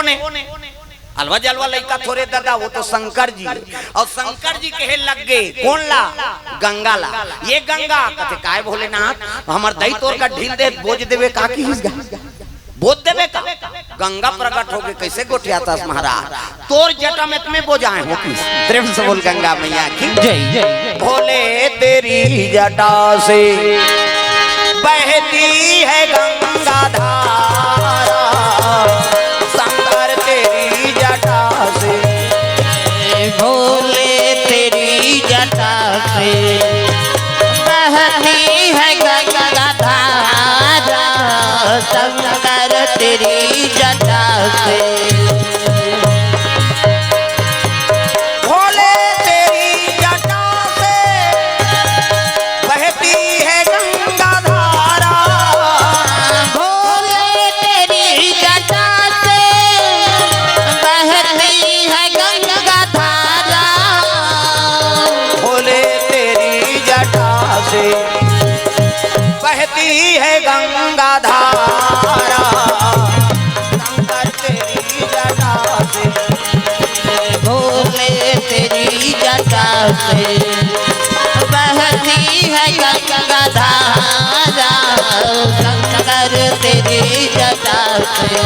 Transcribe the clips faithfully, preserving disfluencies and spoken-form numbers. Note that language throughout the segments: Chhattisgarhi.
हे। अलवा जलवा लइका थोरे ददा, वो तो शंकर जी हे। अउ शंकर जी कहे लग गे, कोन ला? गंगा ला। ये गंगा, कथे, "काय भोलेनाथ, हमर दई तोर का ढील दे, बोज देबे का किहिस गा? बोज देबे का?" गंगा प्रकट होके कइसे गोठियाथस महाराज, "तोर जटा में त मैं बोजाए हों किहिस।" प्रेम से बोल गंगा मैया की जय। भोले तेरी जटा से बहती है गंगा धारा, शंकर तेरी जटा से। भोले तेरी जटा से बहती है गंगा धारा, शंकर तेरी जटा से। भोले तेरी जटा से बहती है गंगा धारा। भोले तेरी जटा से बहती है गंगा धारा। भोले तेरी जटा से बहती है गंगा धारा। शंकर तेरी जटा से। भोले तेरी जटा से बहती है गंगा धारा, शंकर तेरी जटा से।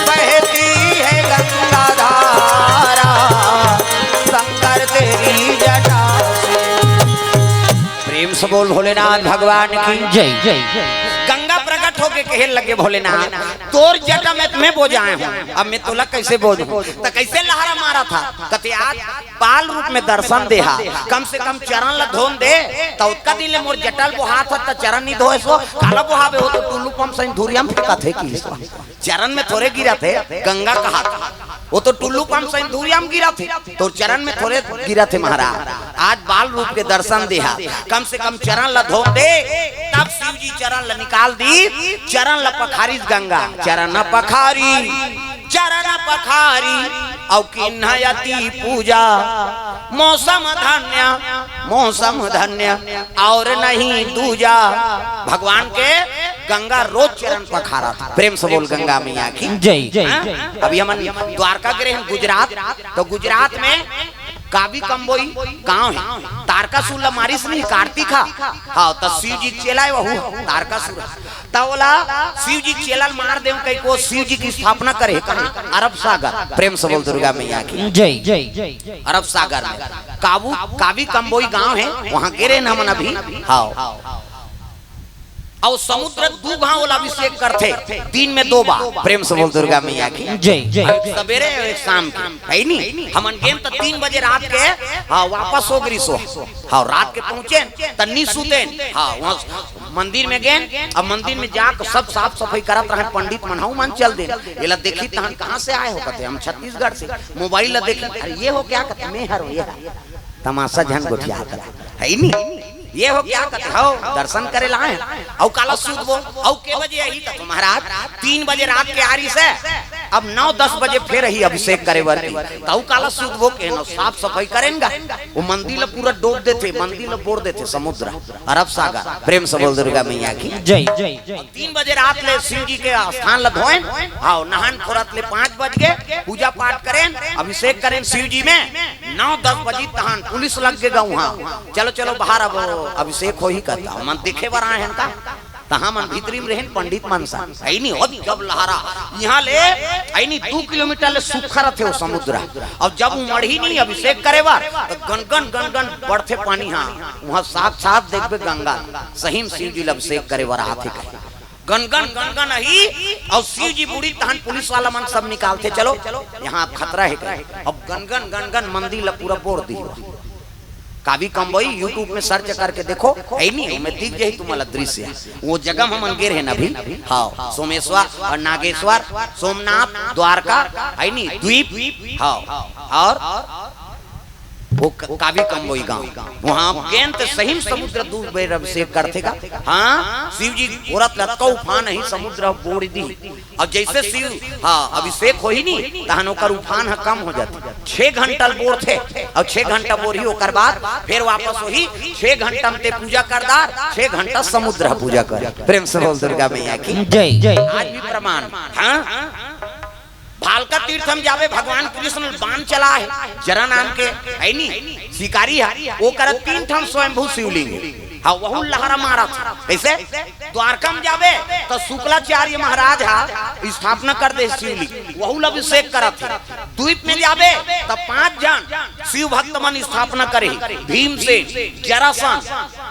बहती है गंगा धारा, शंकर तेरी जटा से। प्रेम से बोल भोलेनाथ भगवान की जय। गंगा प्रकट होके कहे लगे, "भोलेनाथ, तोर जटा में त मैं बोजाए हों, अब मैं तोला कइसे बोजहूं?" त कइसे लहरा मारथस? कथे, आज बाल रूप में दर्शन देहा, कम से कम चरण ला धोन दे, त ओतका दिन ले मोर जटा ल बोहाथस, त चरण नइ धोएस, काला बोहाबे, वो तो टुल्लू पंप सही धुरिया म फेंकत हे किहिस। चरण में थोरे गिरत हे, गंगा कहाथे, वो तो टुल्लू पंप सही धुरिया म गिरत हे, तोर चरण में थोरे गिरत हे महाराज। आज बाल रूप के दर्शन देहा, कम से कम चरण ला धोन दे, तब शिव जी चरण ला निकाल दिस, चरण ला पखारिस गंगा, चरण पखारी, चरण पखारी, अउ किन्है अति पूजा, मौसम धन्य, मौसम धन्य, अउ नहीं दूजा। भगवान के गंगा रोज चरण पखारत। प्रेम से बोल गंगा मैया की जय। हाँ? अभी हमन द्वारका गे रहेन गुजरात, त गुजरात में कावी कंबोई गांव हे, तारकासुर ला मारिस नहीं कार्तिक हा, हाँ, त शिव जी के चेला हे वहू तारकासुर। त ओला शिव जी के चेला ल मार देव कहिके शिव जी के स्थापना करे हे कहां? अरब सागर। प्रेम से बोल दुर्गा मैया की जय। अरब सागर में काबू, कावी कंबोई गांव हे, वहां गे रहेन हमन अभी। हाँ, अउ समुद्र दू घांव ओला अभिषेक करथे दिन में दो बार। प्रेम से बोल दुर्गा मैया की जय। एक सबेरे एक शाम के, हे नी? हमन गेन त तीन बजे रात के, हाँ, वापस हो गे रिहिस। हाँ, रात के पहुंचेन त नी सुतेन। हाँ, वहां मंदिर में गेन, अब मंदिर में जाके सब साफ सफाई करत रहे पंडित मन, हऊ मन चल देन। एला देखिन तहन, "कहां से आए हो?" कथे, "हम छत्तीसगढ़ से।" मोबाइल ला देखिन, "अरे ये हो क्या?" कथे, "मैं हरों, ये हरों।" तमाशा झन गोठियात रहे, हे नी? "ये हो क्या?" कथे, "हव, दर्शन करे ला आए।" "अउ काला सुतबो?" "अउ के बजे आही?" कथे, "महाराज, तीन बजे रात के आ रिहिस हे, अब नौ दस बजे फेर आही अभिषेक करे बर।" "त अउ काला सुतबो?" कहे, "न, साफ सफाई करेन गा।" वो मंदिर ला पूरा डोब देथे, मंदिर ला बोर देथे समुद्र, अरब सागर। प्रेम से बोल दुर्गा मैया की जय। तीन बजे रात ले शिव जी के स्थान ला धोएन, हाँ, नहान खोरत ले पाँच बज गे, पूजा पाठ करेन, अभिषेक करेन शिव जी में, नौ दस बजे तहन पुलिस लग गे गाँव, हाँ, "चलो, चलो बाहर, अब अभिषेक होही," कहता, "हमन देखे बर आए हन का?" तहाँ मन भीतरी में रहेन पंडित मन सन, हे नी? होत जब लहरा, इहाँ ले, हे नी, दू किलोमीटर ले सूखा रथे वो समुद्र। अउ जब उमड़ही नी अभिषेक करे बर, त गनगन, गनगन बढ़थे पानी, हाँ, उहाँ साक्षात देखबे गंगा, सही में शिव जी ल अभिषेक करे बर आथे कहे। गनगन, गनगन अही, अउ शिव जी बुड़ी तहन पुलिस वाला मन सब निकालथे, "चलो, यहाँ खतरा हे" कहे। अब गनगन, गनगन मंदिर ल पूरा बोर दिही। कावी कंबोई YouTube में search करके देखो, हे नी, ओमे दिख जाही तुम्हारा दृश्य। वो जगह में हमन गे रहेन अभी, हाँ, सोमेश्वर अउ नागेश्वर, सोमनाथ, द्वारका, हे नी, द्वीप, हाँ, अउ वो क-, कावी कंबोई गांव। वहां गेंद सही में समुद्र दू बेर अभिषेक करथे गा। हाँ, शिव जी बोरत लतका उफान ही समुद्र बोर दी। अब जैसे शिव, हाँ, अभिषेक होही नी, तहन ओकर उफान ह कम हो जाथे। छह घंटा ल बोरथे, और छह घंटा बोरही, ओकर बाद फिर वापस होही। छह घंटा में ते पूजा कर डार, छह घंटा समुद्र ह पूजा कर। प्रेम से बोल दुर्गा मैया की जय। आज भी प्रमाण। हाँ, भालका तीर्थ हम जाबे, भगवान कृष्ण बाण चला है, जरा नाम के, है नी, शिकारी है, वो करत तीन ठन स्वयंभू शिवलिंग है। हाँ, वहू लहरा मारत है। कैसे? द्वारका में जाबे, तो शुक्लाचार्य महाराज हा स्थापना कर दे शिवलिंग, वहू ला अभिषेक करत है। द्वीप में जाबे, तो पांच जन शिव भक्त मन स्थापना करे, भीमसेन, जरासंध,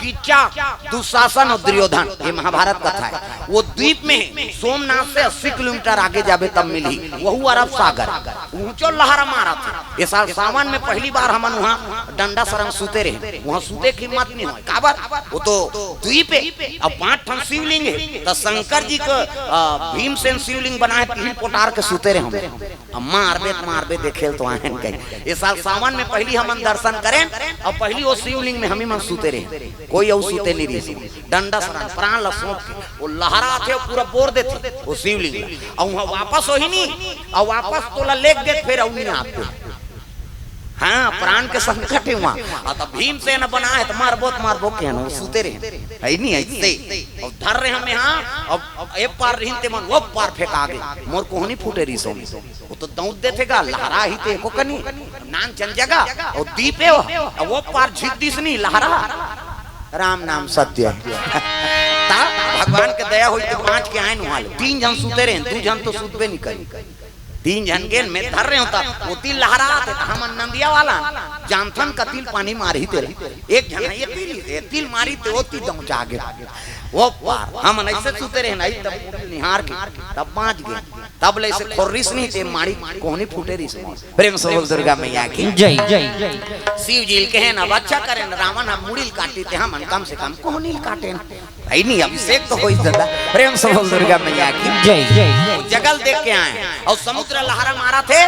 किच्चा, दुशासन और दुर्योधन, ये महाभारत कथा है। वो द्वीप में है, सोमनाथ से अस्सी किलोमीटर आगे जाबे तब मिलही, वहू अरब सागर, ऊंचो लहरा मारत है। ये साल सावन में पहली बार हमन वहाँ डंडा सरंग सूते रहे, वहाँ सूते की हिम्मत नहीं होय, काबर? वो तो द्वीप है, अब पांच ठन शिवलिंग है, तो शंकर जी को, आ, भीमसेन शिवलिंग बनाए, तीन पोटार के सूते रहे हम। अब मारबे त मारबे, देखे ल तो आएन कहीं। ये साल सावन में पहली हमन दर्शन करेन, और पहली वो शिवलिंग में हमी मन सूते रहे, कोई अउ सूते नहीं रही। डंडा सरंग, प्राण ला सौंप के, वो लहरा आथे, वो पूरा बोर देथे, वो शिवलिंग ला। और वहाँ वापस होही नहीं, और वापस तोला लेग देत, फिर अउ नहीं आते। हाँ, प्राण के संकट है वहाँ। आ, तब भीमसेन बना है, तो मारबो त मारबो के न, वो सूते रहे। है नहीं ऐसे। और धर रहे हम यहाँ, अब, अब ए पार रहिन ते मन, वो पार फेंका गए। मोर कोहनी फूटे रही सो। वो तो दौड़ देथे गा, लहरा ही ते एको कनी। नान चल जगा, वो दीपे हो, अब वो पार झिक दिस नहीं, लहरा। राम नाम सत्य है। ता भगवान के दया होई ते पांच के आए नुहाले। तीन जन सुते रहे, दू जन तो सुतबे नहीं करी। तीन जन गेन में धर रहे होता, वो तीन लहरा आते, तो हमन नंदिया वाला जानथन कतिल पानी मारही तेरे। एक जन है ये तीन, ये तीन मारी ते वो तीन दम जागे। वो पार, हमन ऐसे सुते रहे नहीं, तब निहार के, तब बांच गए। तब ले से खोर्रिस नहीं ते मारी कोहनी फूटे रिस। प्रेम से बोल दुर्गा मैया की जय। शिव जी कहे ना, "अच्छा करे ना, रावण हम मुड़िल काटी ते हमन कम से कम कोहनी काटे ना।" है नहीं, अभिषेक तो होई दादा। प्रेम से बोल दुर्गा मैया की जय। वो जगह ल देख के आए और समुद्र लहरा मारा थे,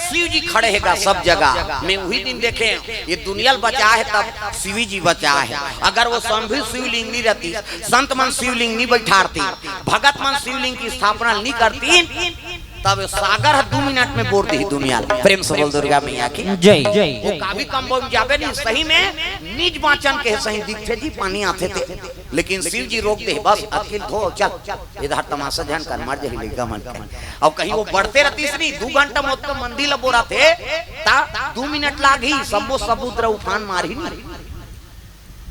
शिव जी खड़े है गा सब जगह। मैं वही दिन देखे, ये दुनिया ल बचा है तब शिव जी बचा है। अगर वो स्वयंभू शिवलिंग नहीं रहती, संत मन शिवलिंग नहीं बैठारती, भगत मन शिवलिंग की स्थापना नहीं करती, तब सागर ह दू मिनट में बोर दी दुनिया ल। प्रेम से बोल दुर्गा मैया की जय। वो कावी कंबो में जाबे नहीं, सही में निज बाचन के सही दिखथे जी, पानी आथे ते। लेकिन शिव जी रोक दे, "बस अखिल धो, चल, इधर तमाशा झन कर, मर जही लइका मन के।" अब कहीं वो बढ़ते रहती से नहीं, दू घंटा में ओतका मंदिर ल बोरा थे, ता दू मिनट लाग ही, सबो समुद्र उफान मार ही नहीं।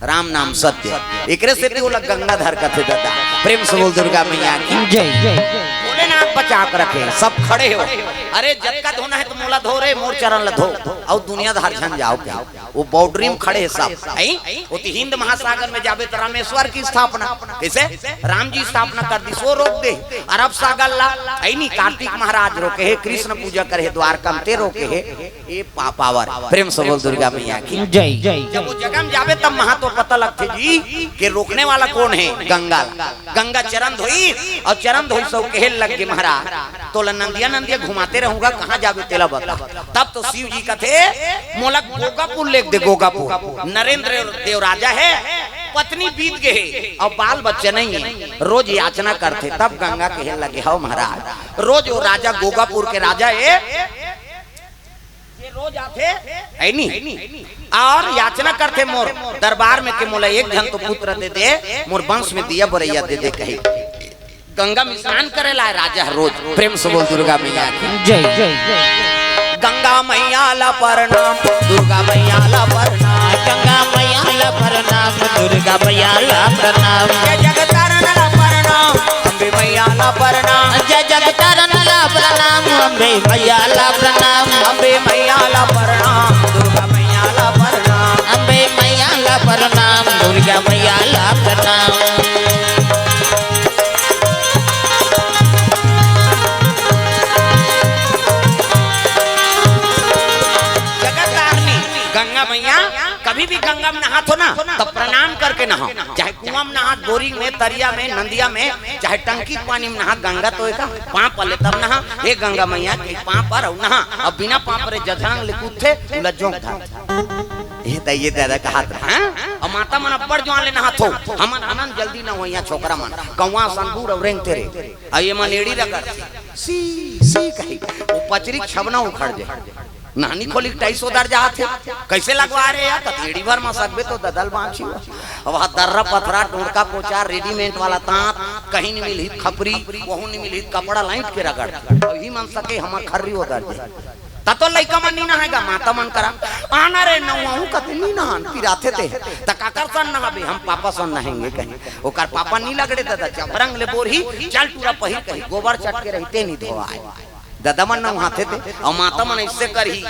राम नाम सत्य, एकरे से भी ओला गंगाधर कथे दादा। प्रेम से बोल दुर्गा मैया की जय। भोलेनाथ बचा के रखे, सब खड़े हो। अरे जतका धोना है तो मोला धो रे, मोर चरण ल धो, और दुनिया धार झन जाओ के। वो बाउंड्री में खड़े हैं सब, हैं? वो तो हिंद महासागर में जाबे तो रामेश्वर की स्थापना, कैसे? राम जी स्थापना कर दी, सो रोक दे। अरब सागर ला, ऐ नी, कार्तिक महाराज रोके है, कृष्ण पूजा करे है, द्वारका में ते रोके है, ये पा-, पावर। प्रेम से बोल दुर्गा मैया की जय। जब वो जगह में जाबे तब वहां तो पता लगथे जी कि रोकने वाला कौन है, गंगा। गंगा चरण धोई और चरण धोई सब कहे लग गे महाराज, तोला नंदिया नंदिया घुमाते रहूंगा, कहाँ जाबे तेला बता। तब तो शिव जी कथे, "मोला गोगापुर लेग दे, गोगापुर।" नरेंद्र देव राजा है, पत्नी बीत गए और बाल बच्चे नहीं है, रोज याचना करथे। तब गंगा कहे लगे, "हव महाराज, रोज वो राजा गोगापुर के राजा है, ये रोज आथे, है नी, और याचना करथे मोर दरबार में कि मोला एक झन तो पुत्र दे दे, मोर वंश में दिया बरैया दे दे," कही। गंगा में स्नान करे लाए राजा हर रोज। प्रेम से बोल दुर्गा मैया की जय। गंगा मैया ला प्रणाम, दुर्गा मैया ला प्रणाम, गंगा मैया ला प्रणाम, दुर्गा मैया ला प्रणाम। जय जगतारण ला प्रणाम, अम्बे मैया ला प्रणाम। जय जगतारण ला प्रणाम, अम्बे मैया ला प्रणाम। अम्बे मैया ला प्रणाम, दुर्गा मैया ला प्रणाम। अम्बे मैया ला प्रणाम, दुर्गा मैया ला प्रणाम। जगत तारनी गंगा मैया, कभी भी गंगा में नहात हो ना, तो प्रणाम करके नहाओ। चाहे कुआं में नहात, बोरिंग में, तरिया में, नंदिया में, चाहे टंकी के पानी में नहा, गंगा तो एका पांव पले तब नहा। हे गंगा मैया, के पांव पर अउ नहा। अब बिना पांव परे जझांग ले कूदथे, उला जोंक धार। ये त ये दादा कहात रहा, हाँ? अउ माता मन अब्बड़ जुआन ले नहाथो, हमन आनंद जल्दी न होइया छोकरा मन, कौवा असन बूर अउ रेंगते रे, अउ ये मन एड़ी रगड़, सी, सी कही, वो पचरी छबना उखड़ जे, नहनी खोली के टाइस ओदर जात हे, कैसे लगवा रे यार, कत एड़ी भर म सकबे तो ददल बाँची हो। अब वहाँ दर्रा पथरा, टोड़का पोचा, रेडीमेड वाला तांत, कहीं नहीं मिलही खपरी, वहू नहीं मिलही कपड़ा लाइट के रगड़, अउ ही मन सके हमर खर्री ओदर जे। त तो लइका मन नी नहाय गा, माता मन करा। आना रे नहुआहूँ कथे नी नहान, पिराथे ते। त काकर सन नहाबे, हम पापा सन नहाएंगे कहीं। ओकर पापा नी लगड़े ददा, जबरंग ले बोरही, चल टूरा पहिर कही, गोबर चट के रहिते नी धोवाय। ददा मन नहुआथे ते, अउ माता मन अइसे करही,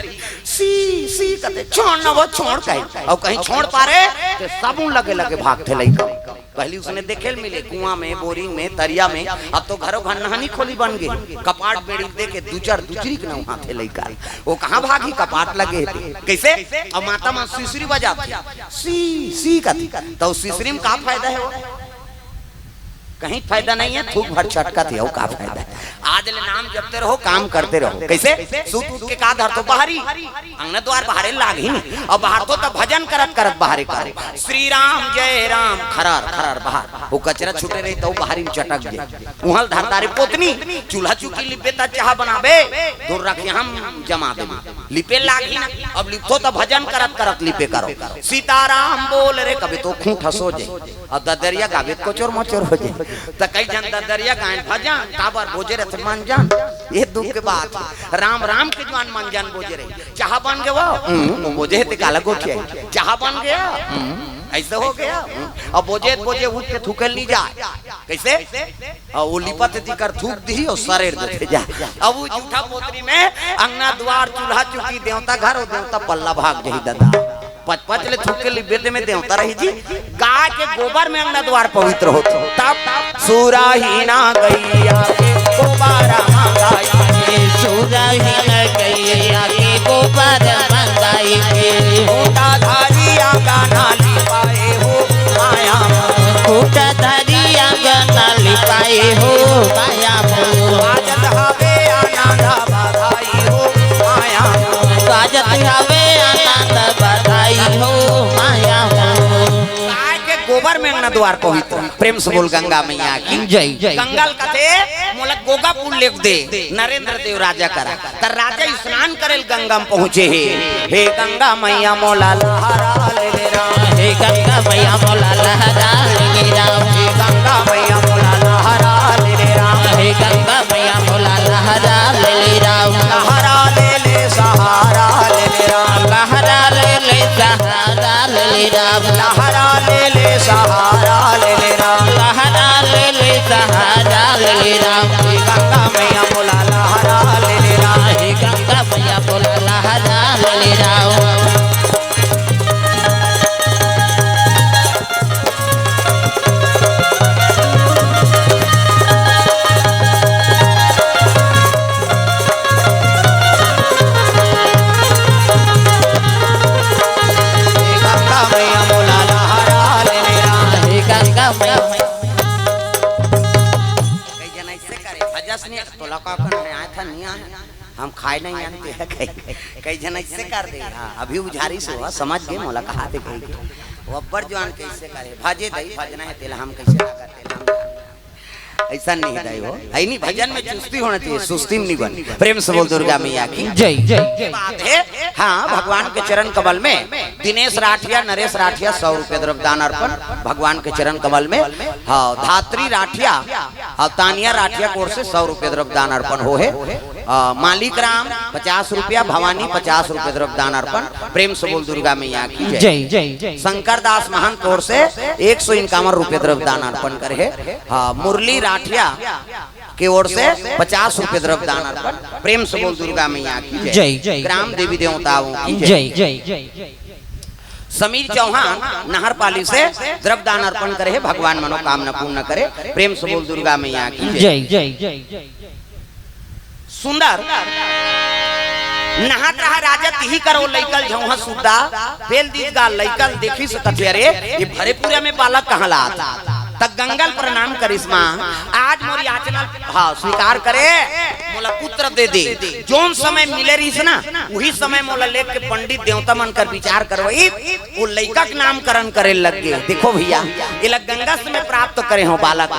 सी, सी कथे, छोड़ न वो, छोड़ कही। अउ कहीं छोड़ पारे, ते साबुन लगे लगे भागथे लइका। पहली उसने देखे ल मिले कुआं में, बोरिंग में, तरिया में। अब तो घरों घर नहानी खोली बन गे। कपाट बेड़ी दे के दूचर दूचरी के नहुआथे लइका। वो कहाँ भागी, कपाट लगे हे। कैसे? अब माता मन सिसरी बजाथे, सी, सी कथे। तो सिसरी में का फायदा हे वो? कहीं फायदा नहीं है, थूक भर चटकत हे, वो का फायदा है? आज ले नाम जपते रहो, काम करते रहो। कैसे? सूत उठ के का धरथो बाहरी, अंगना द्वार बाहरे लागही नहीं। अब बाहरथो त भजन करत करत बाहरे करो। श्री राम जय राम, खरर खरर बाहर। वो कचरा छूटे रही त वो बाहरी में चटक जाए। उहल धरता रे पोतनी, चूल्हा चुकी लिपे त चाह बनाबे, दूर रख हम जमा देबे। लिपे लागही ना, अब लिपथो त भजन करत करत लिपे करो। सीताराम बोल रे, कभी तो खूंट हंसो जे। अब ददरिया गाबे त कोचर मोचर हो जे। त कई झन ददरिया गायन भजन, काबर बोजे रथे मन जान। ये दुख के बात हे। राम राम के जुआन मन जान बोजे रहे। चाह बन गया वो, हम्म, वो बोजे हे ते काला गोठिया। चाह बन गया, हम्म, ऐसे हो गया, हम्म। अब बोजे, बोजे उठ के थूके ल नी जाय। कैसे? अउ वो लिपत हे तिकर थूक दिही अउ सरेर देथे जा। अब वो जूठा पोतरी में अंगना द्वार चूल्हा चुकी देवता घर अउ देवता पल्ला भाग जही ददा। पच पच ले थूक के लिपे ते में देवता रही जी। गाय के गोबर में अंगना द्वार पवित्र होथे। तब सुरहीना गैया के गोबर मंगाई के, सुरहीन गैया के गोबर मंगाई के। खूंटा धरी अंगना लिपाए हो माया मोर। खूंटा धरी अंगना लिपाए हो माया मोर। बाजत हवे आनंद बधाई हो माया मोर। बाजत हवे आनंद बधाई हो माया मोर। गाय के गोबर में अंगना द्वार पवित्र। प्रेम से बोल गंगा मैया की जय। गंगा ल कथे मोला गोगा पुल लेख दे, नरेंद्र देव राजा करा। त राजा स्नान करे ल गंगा में पहुंचे हे। हे गंगा मैया मोला लहरा ले ले राम। हे गंगा मैया मोला लहरा ले ले राम। हे गंगा मैया मोला लहरा ले ले राम। हे गंगा मैया मोला लहरा ले ले राम। लहरा ले ले सहारा ले ले राम। लहरा ले ले सहारा ले ले राम। लहरा ले ले सहारा ले ले राम। लहरा ले ले सहारा ले ले राम। हे गंगा मैया मोला लहरा ले ले राम। हे गंगा मैया मोला लहरा ले ले राम। हे गंगा मैया मोला लहरा ले ले राम। हे गंगा मैया। कई झन अइसे करे, भजस नहीं, तोला का कन है, आए था, नहीं आए। हम खाए नहीं जानते हैं, कई, कई झन अइसे कर दे। हाँ, अभी उझारी से हुआ, समझ गए, मोला कहा थे कहीं के। वो अब्बड़ जुआन कइसे करे, भजे दई, भजना हे, तेला हम कइसे ना करते, तेला हम जानते। ऐसा नहीं दाई हो, है नहीं, भजन में चुस्ती होना चाहिए, सुस्ती में नहीं बन। प्रेम से बोल दुर्गा मैया की जय। जय। ये बात है, हाँ, भगवान के चरण कमल में दिनेश राठिया, नरेश राठिया सौ रुपये द्रव्य दान अर्पण भगवान के चरण कमल में। हाँ, धात्री राठिया अउ तानिया राठिया की ओर से सौ रुपये द्रव्य दान अर्पण हो हे। अ, मालिक राम पचास रुपया, भवानी पचास रुपये द्रव्य दान अर्पण। प्रेम से बोल दुर्गा मैया की जय। जय। शंकर दास महंत की ओर से एक सौ इक्यावन रुपये द्रव्य दान अर्पण करे हे। हाँ, मुरली राठिया की ओर से पचास रुपये द्रव्य दान अर्पण। प्रेम से बोल दुर्गा मैया की जय। जय। ग्राम देवी देवताओं की जय। जय। समीर चौहान नहरपाली से द्रव्य दान अर्पण करे हे, भगवान मनोकामना पूर्ण करे। प्रेम से बोल दुर्गा मैया की जय। जय। सुंदर नहात रहा राजा, तिही करो लइकल झौहा सुद्धा, पेल दीस गा लइकल देखिस कथे, अरे, ये भरे पूरा में बालक कहाँ ला आता? त गंगा ल प्रणाम करिस, माँ, आज मोर याचना ल, हाँ, स्वीकार करे, मोला पुत्र दे दे। जोन समय मिले रहिस ना, उही समय मोला लेके पंडित देवता मन कर विचार करवई, वो लइका के नामकरण करे लग गे। देखो भैया, एला गंगा से मैं प्राप्त करे हों बालक,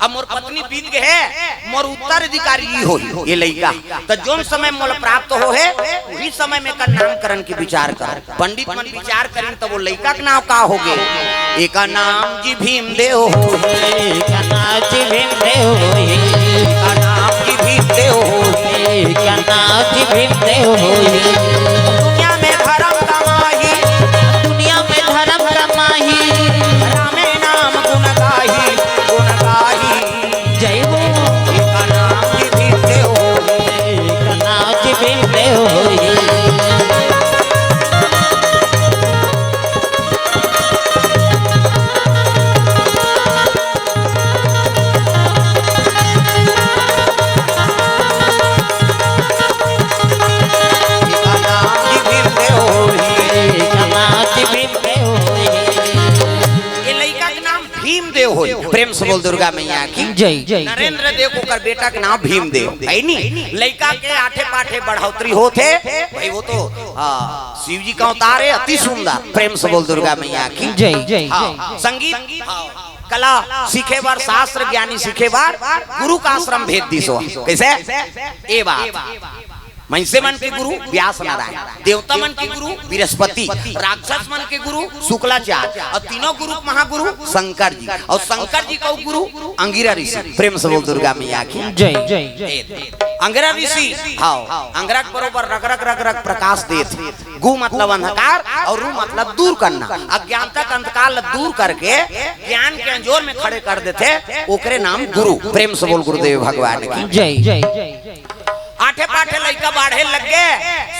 अब मोर पत्नी बीत गे हे, मोर उत्तराधिकारी ई होही, ये लइका। त जोन समय मोला प्राप्त हो हे, उही समय में एकर नामकरण के विचार कर। पंडित मन विचार करिन, त वो लइका के नाम का होगे? एकर नाम जी भीमदेव होही। एकर नाम जी भीमदेव होही। एकर नाम जी भीमदेव होही। एकर नाम जी भीमदेव होही। दुनिया में धर्म कमाही। दुनिया में धर्म कमाही। रामे नाम गुण गाही, गुण गाही। जय हो। एकर नाम जी भीमदेव होही। एकर नाम जी भीमदेव होही। एकर नाम जी भीमदेव होही। एकर नाम जी भीमदेव होही। ये लइका के नाम भीमदेव होही। प्रेम से बोल दुर्गा मैया की जय। नरेंद्र देव ओकर बेटा के नाम भीमदेव है नी। लइका के आठे पाठे बढ़ोतरी होत हे भाई, वो तो, हाँ, शिव जी का अवतार है, अति सुंदर। प्रेम से बोल दुर्गा मैया की जय। हाँ, संगीत, हाँ, कला सीखे बर, शास्त्र ज्ञानी सीखे बर गुरु का आश्रम भेज दिस। कैसे? ए बात, मइनसे मन के गुरु व्यास नारायण, देवता मन के गुरु बृहस्पति, राक्षस मन के गुरु शुक्लाचार्य, अउ तीनों गुरु महागुरु शंकर जी, अउ शंकर जी के गुरु अंगिरा ऋषि। प्रेम से बोल दुर्गा मैया की जय। अंगिरा ऋषि, हाँ, अंगिरा के बरोबर रग रग रग रग प्रकाश देत हे। गु मतलब अंधकार अउ रु मतलब दूर करना, अज्ञानता के अंधकार ल दूर करके ज्ञान के अंजोर में खड़े कर देथे, ओकरे नाम गुरु। प्रेम से बोल गुरुदेव भगवान की जय। आठे पाठे लइका बाढ़े लग गे,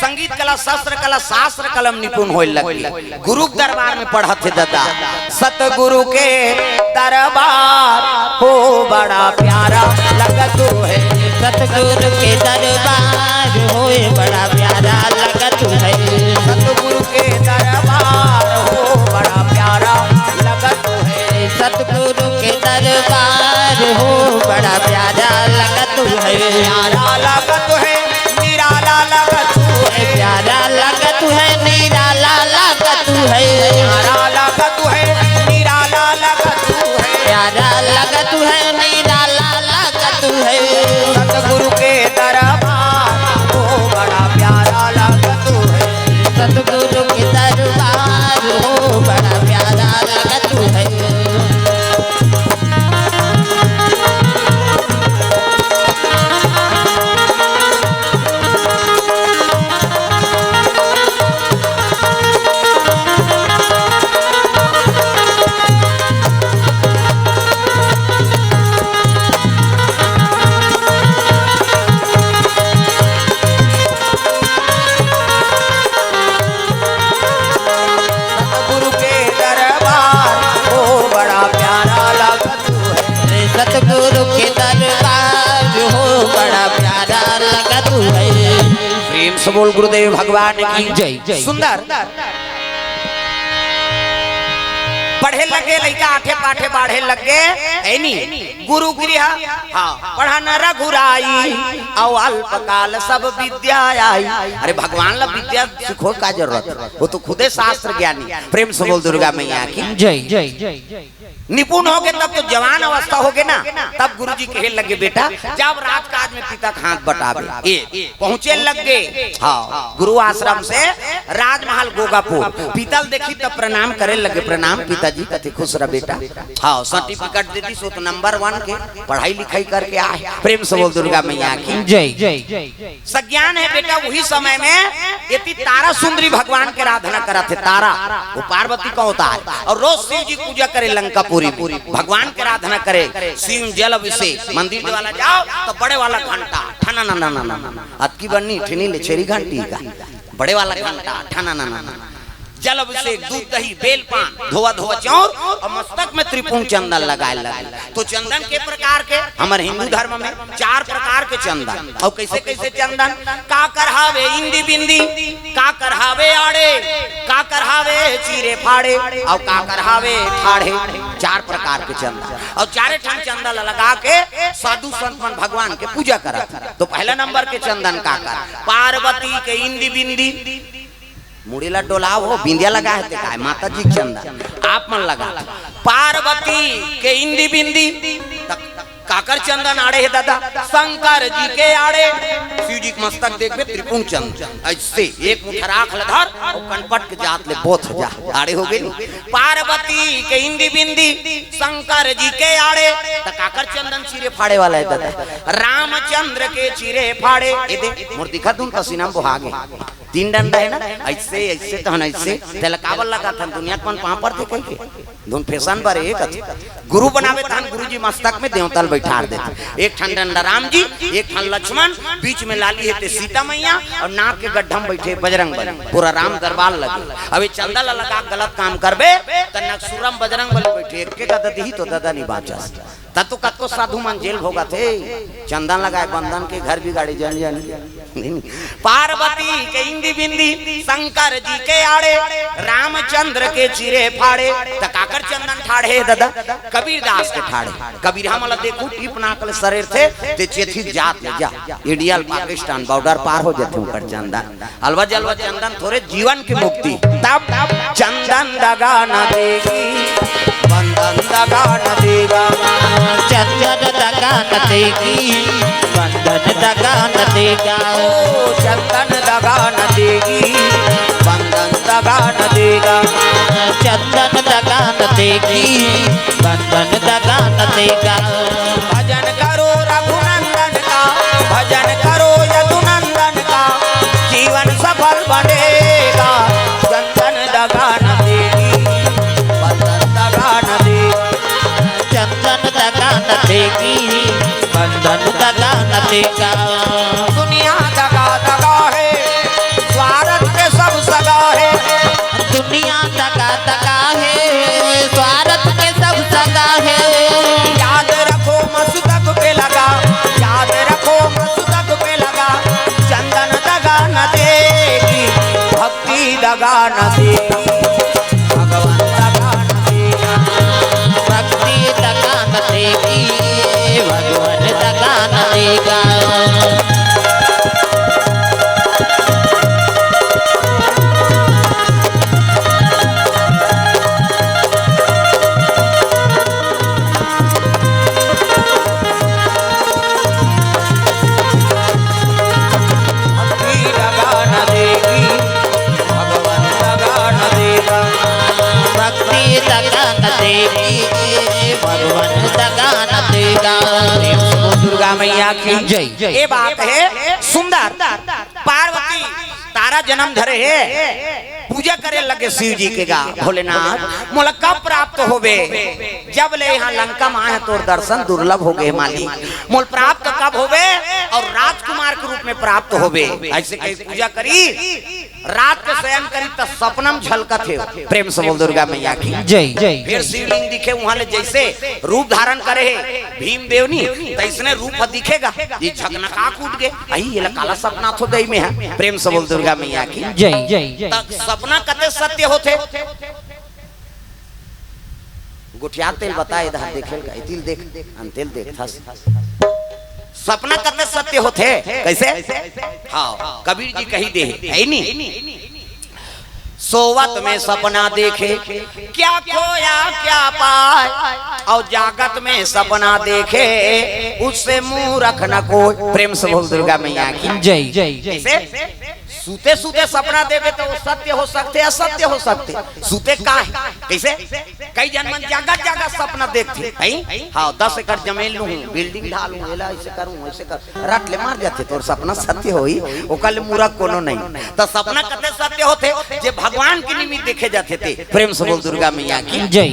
संगीत कला, शस्त्र कला, शास्त्र कला म निपुण होए लग गे। गुरु के दरबार में पढ़त हे ददा। सतगुरु के दरबार हो बड़ा प्यारा लगत है। सतगुरु के दरबार होए बड़ा प्यारा लगत है। सतगुरु के दरबार हो बड़ा प्यारा लगत है। सतगुरु के दरबार हो बड़ा प्यारा लगत है। प्यारा लगत है, निराला लगत है। प्यारा लगत है, निराला लगत है। प्यारा लगत है, निराला लगत है। प्यारा लगत है, निराला लगत है। सतगुरु के दरबार हो बड़ा प्यारा लगत है। सतगुरु के दरबार हो बड़ा प्यारा लगत है। सतगुरु के दरबार हो बड़ा प्यारा लगत है। सतगुरु के दरबार हो बड़ा प्यारा लगत है। प्रेम से बोल गुरुदेव भगवान की जय। सुंदर। पढ़े लगे लइका, आठे पाठे बाढ़े लगे, है नी? गुरु गृह, हाँ, पढ़न रघुराई, अउ अल्पकाल सब विद्या आई। अरे भगवान ला विद्या सिखो का जरूरत? वो तो खुदे शास्त्र ज्ञानी। प्रेम से बोल दुर्गा मैया की जय। निपुण होगे तब तो जवान अवस्था होगे ना, तब गुरुजी कहे लगे, "बेटा, जब राजकाज में पिता के हाथ बटावे।" ए, पहुंचे लग गे। हाँ, गुरु आश्रम से राजमहल गोगापुर, पिता ल देखी तब प्रणाम करे लगे, "प्रणाम पिताजी।" कथे, "खुश रह बेटा।" हाँ, सर्टिफिकेट दे दी, सो तो नंबर वन के पढ़ाई लिखाई करके आए। प्रेम से बोल दुर्गा मैया की जय। सज्ञान हे बेटा, उही समय में एती तारा सुंदरी भगवान के आराधना करत हे। तारा, वो पार्वती का अवतार, अउ रोज शिव जी पूजा करे लंकापुरी में, भगवान के आराधना करे। शिव जल अभिषेक, मंदिर वाला जाओ तो बड़े वाला घंटा, ठना ना ना ना ना ना, अतकी बन्नी ठिनी ले छेरी घंटी का, बड़े वाला घंटा, ठना ना ना ना ना। जल अभिषेक, दूध दही, बेल पान, धोवा धोवा चाउर अउ मस्तक में त्रिपुंड चंदन लगाए लगे। तो चंदन के प्रकार के, हमर हिंदू धर्म में चार प्रकार के चंदन। अउ कैसे कैसे चंदन? काकर हावे इंदी बिंदी, काकर हावे आड़े, काकर हावे चीरे फाड़े, अउ काकर हावे ठाढ़े। चार प्रकार के चंदन। अउ चारे ठन चंदा ला लगा के साधु संत मन भगवान के पूजा करत। तो पहला नंबर के चंदन काकर, पार्वती के इंदी बिंदी, मुड़ी ला डोलाव हो, बिंदिया लगा हे ते काय, माता जी के चंदन आप मन लगा। पार्वती के इंदी बिंदी, त काकर चंदन आड़े हे दादा? शंकर जी के आड़े। शिव जी के मस्तक देखबे, त्रिपुंड चंदन, अइसे एक मुठा राख ल धर अउ कनपट के जात ले बोथ जा, आड़े हो गे नी। पार्वती के इंदी बिंदी, शंकर जी के आड़े, त काकर चंदन चीरे फाड़े वाला हे दादा? रामचंद्र के चीरे फाड़े। ए दे, मोर दिखत हूँ, पसीना में बोहा गे। तीन डंडा हे ना, अइसे, अइसे तहन अइसे, तेला काबर लगाथन? दुनिया के मन पाँव परथे कहिके। धुन फैशन बर एक अथे। गुरु बनावे तहन गुरु जी मस्तक में देवता ल बइठार देथे। एक ठन डंडा राम जी, एक ठन लक्ष्मण, बीच में लाली हे ते सीता मैया, अउ नाक के गड्ढा में बइठे बजरंग बली। पूरा राम दरबार लगे। अब ये चंदा ला लगा के गलत काम करबे, त नकसुरम बजरंग बली बइठे, एक के गदा दिही तो ददा नी बाँचस। त तो कतको साधु मन जेल भोगत हे, चंदन लगाए बंदन के घर बिगाड़े जन जन। पार्वती के इंदी बिंदी, शंकर जी के आड़े, रामचंद्र के चीरे फाड़े, त काकर चंदन ठाढ़े हे ददा? कबीरदास के ठाढ़े। कबीर हमन ला देखू, टीप नाक ले सरेरथे, ते चेथी जात ले जा। इंडिया ल पाकिस्तान बॉर्डर पार हो जाथे उनकर चंदन। अलवा जलवा चंदन थोरे जीवन की मुक्ति। तब चंदन दगा न देगी, बंधन दगा न देगा। चंदन दगा न देगी, बंधन दगा न देगा। ओ चंदन दगा न देगी, बंधन दगा न देगा। चंदन दगा न देगी, बंधन दगा न देगा। भजन करो रघुनंदन का, भजन करो यदुनंदन का, जीवन सफल बनेगा। चंदन दगा न देगी, बंधन दगा न देगा। चंदन दगा न देगी, बंधन दगा न देगा। दुनिया दगा दगा हे, स्वार्थ के सब सगा हे। दुनिया दगा दगा हे, स्वार्थ के सब सगा हे। याद रखो मस्तक पे लगा, याद रखो मस्तक पे लगा। चंदन दगा न देगी, भक्ति दगा न देगी, भगवान दगा न देगा। भक्ति दगा न देगी, भगवान दगा न देगा। भक्ति दगा न देगी, भगवान दगा न देगा। भक्ति दगा न देगी, भगवान दगा न देगा। प्रेम से बोल दुर्गा मैया की जय। ये बात हे सुंदर। पार्वती तारा जनम धरे हे, पूजा करे लगे शिव जी के गा, भोलेनाथ मोला कब प्राप्त होबे? जब ले इहाँ लंका म आए हँव तोर दर्शन दुर्लभ होगे हे मालिक, मोला प्राप्त कब होबे? अउ राजकुमार के रूप में प्राप्त होबे। अइसे कहि पूजा करिस, रात के सयन करिस त सपना म झलकत हे। प्रेम से बोल दुर्गा मैया की जय। फेर शिवलिंग दिखे, उहाँ ले जइसे रूप धारण करे हे भीम देव नी, तइसने रूप ह दिखे गा। ये झकनका के उठ गे, अई, एला काला सपना आथो दई में ह। प्रेम से बोल दुर्गा मैया की जय। त सपना कते सत्य होथे? गोठियाथे तेला बता, एदे देखे ल का, एती ल देख, अंते ल देख, थस। सपना कते सत्य होथे? कइसे? हाँ, कबीर जी कहि दे हे, हे नी? सोवत में सपना देखे, क्या खोया क्या पाए, अउ जागत में सपना देखे, उससे मूरख न कोई। प्रेम से बोल दुर्गा मैया की जय। कइसे? सुते सुते सपना देखे त ओ सत्य हो सकथे, असत्य हो सकथे। सुते का हे? कइसे? कई झन मन जागत जागत सपना देखथे, हई? हाँ, दस एकड़ जमीन लूहूँ, बिल्डिंग ढालूँ, एला अइसे करूँ, वइसे करूँ। रट ले मर जाथे, तोर सपना सत्य होही, ओकर ले मूरख कोनो नहीं। त सपना कते सत्य होथे, जे भगवान के निमित्त देखे जाथे ते। प्रेम से बोल दुर्गा मैया की जय।